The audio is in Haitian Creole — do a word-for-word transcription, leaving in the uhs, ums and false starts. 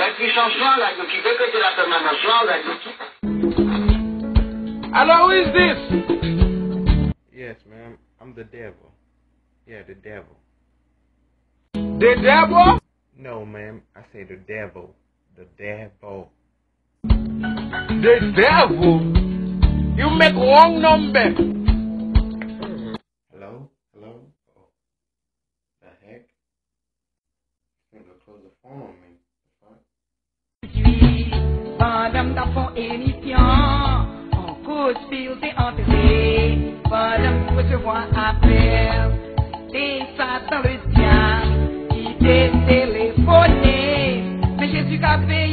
Nèg ki chanj lan, nèg yo ki dekrete lapèmanans lan, nèg yo ki Hello, who is this? Yes, ma'am. I'm the devil. Yeah, the devil. The devil? No, ma'am. I say the devil. The devil. The devil? You make wrong number. Hello? Hello? Oh. The heck? This nigga close the phone on me. The fuck? Pandan m t ap fè yon emisyon, yon kout fil te antre. Pandan m resevwa apèl, se Satan Ledyab ki te telefone. Men Jezi ka veye.